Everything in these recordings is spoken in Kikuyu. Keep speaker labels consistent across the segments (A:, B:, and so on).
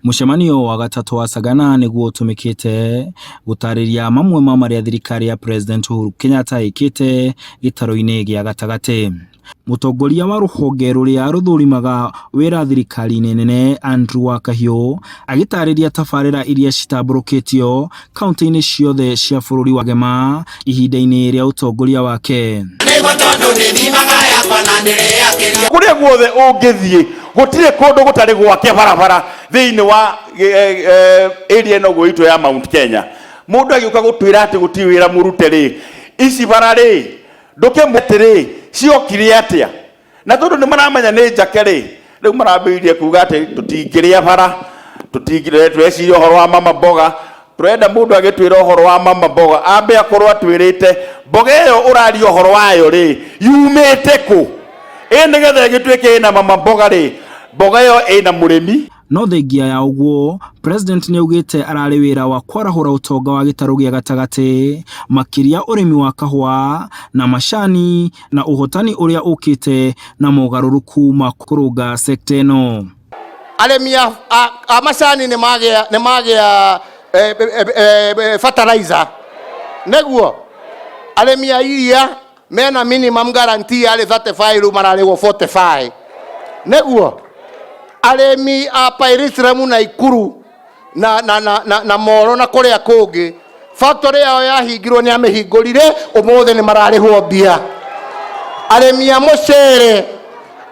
A: Mũcemanio wa gatatũ wa Sagana nĩguo ũtũmĩkĩte gũtarĩria mamwe ma marĩa thirikari ya President Uhuru Kenyatta ĩkĩte gĩtarũ-inĩ gĩa gatagatĩ. Mũtongoria wa rũhonge rũrĩa rũthũrimaga wĩra thirikari-inĩ nene Andrew Wakahiũ agĩtarĩria tabarĩra iria citambũrũkĩtio kaunti-inĩ ciothe cia bũrũri wa Gema ihinda-inĩ rĩa ũtongoria wake.
B: Kũrĩa guothe ũngĩthiĩ gũtirĩ kũndũ gũtarĩ gwake barabara thĩinĩ wa area ĩno ũguo itũ ya Mount Kenya. Mũndũ agĩũka gũtwĩra atĩ gũtirĩ wĩra mũrute rĩ, ici bara rĩ, ndũkĩmwe atĩrĩ, ciokire atĩa? Na tondũ nĩ maramenya nĩ njake rĩ, rĩu marambĩrĩria kuga atĩ tũtingĩrĩa bara, tũtingĩrĩa, tũreciria ũhoro wa mama mboga. Tũrenda mũndũ agĩtwĩra ũhoro wa mama mboga ambe akorwo atwĩrĩte mboga ĩyo ũraria ũhoro wayo rĩ, yumĩte kũ? Ĩ nĩgetha ĩgĩtuĩke ĩna mama mboga rĩ, mboga ĩyo ĩna mũrĩmi.
A: No thengia ya ũguo, President nĩaugĩte ararĩ wĩra wa kwarahũra ũtonga wa gĩtarũ gĩa gatagatĩ, makĩria ũrĩmi wa kahũa na macani na ũhotani ũrĩa ũkĩte na mogarũrũku ma kũrũnga sekta ĩno.
C: Arĩmi a macani nĩ magĩa nĩ magĩa fertilizer nĩguo arĩmi a iria mena minimum guarantee yarĩ 35 rĩu mararĩhwo 45 nĩguo arĩmi a pyrethrum na ikuru na, na, na, na, na moro na kũrĩa kũngĩ factory yao yahingirwo nĩ amĩhingũrire ũmũthĩ nĩ mararĩhwo mbia. Arĩmi a mũcere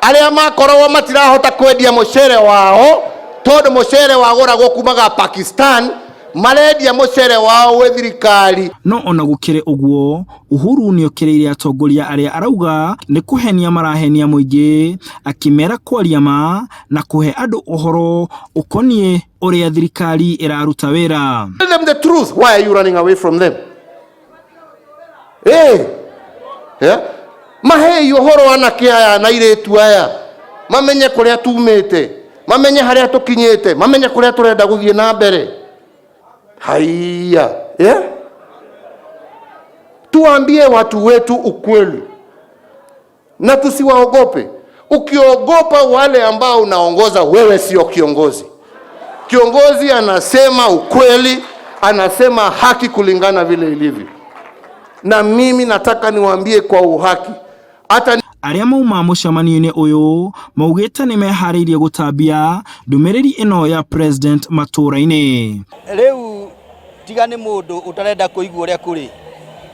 C: arĩa makoragwo matirahota kwendia mũcere wao tondũ mũcere wagũragwo kumaga Pakistan marendia mũcere wao gwĩ thirikari.
A: No ona gũkĩrĩ ũguo, Uhuru nĩokĩrĩire atongoria arĩa arauga nĩ kũhenia marahenia mũingĩ, akĩmera kwaria ma na kũhe andũ ũhoro ũkoniĩ ũrĩa thirikari ĩraruta wĩra.
C: Tell them the truth. Why are you running away from them? Hey. Yeah? Mahei ũhoro anake aya na airĩtu aya mamenye kũrĩa tumĩte, mamenye harĩa tũkinyĩte, mamenye kũrĩa tũrenda gũthiĩ na mbere. Haiya. Yeah? Tuambie watu wetu ukweli na tusiwaogope. Ukiogopa wale ambao unaongoza, wewe sio kiongozi. Kiongozi anasema ukweli, anasema haki kulingana vile ilivyo. Na mimi nataka niwaambie kwa uhaki, hata
A: Arĩa mauma mũcemanio-inĩ ũyũ maugĩte nĩ meharĩirie gũtambia ndũmĩrĩri ĩno ya President matũũra-inĩ.
D: Rĩu tiga nĩ mũndũ ũtarenda kũigua ũrĩa kũrĩ,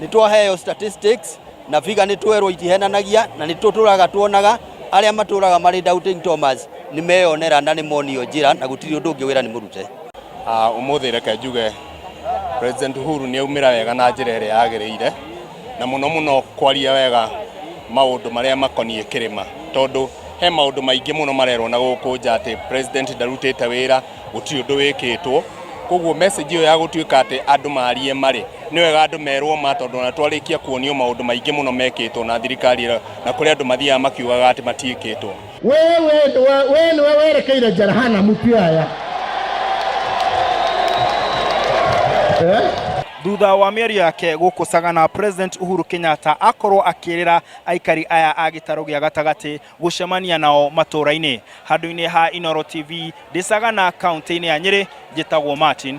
D: nĩ twaheo statistics na figure nĩ twerwo itihenanagia na nĩ tũtũraga tuonaga arĩa matũraga marĩ doubting Thomas nĩ meyonera na nĩ monio njĩra na gũtirĩ ũndũ ũngĩ wĩra nĩ mũrute.
E: Ũmũthĩ reke njuge President Uhuru nĩ aumĩra wega na njĩra ĩrĩa yagĩrĩire, na mũno mũno kwaria wega maũndũ marĩa makoniĩ kĩrĩma, tondũ he maũndũ maingĩ mũno marerwo na gũkũ nja atĩ President ndarutĩte wĩra, gũtirĩ ũndũ wĩkĩtwo. Koguo message ĩyo ya gũtuĩka atĩ andũ marie marĩ, nĩ wega andũ merwo ma, tondũ ona twarĩkia kuonio maũndũ maingĩ mũno mekĩtwo na thirikari ĩno, na kũrĩ andũ mathiaga makiugaga atĩ matiĩkĩtwo.
C: We nĩwe werekeire Jehanamu ti aya.
F: Thutha wa mĩario yake gũkũ Sagana, President Uhuru Kenyatta akorwo akĩrĩra aikari aya a gĩtarũ gĩa gatagatĩ gũcemania nao matũũra-inĩ. Handũ-inĩ ha Inooro TV, ndĩ Sagana kaunti-inĩ ya Nyĩrĩ, njĩtagwo Martin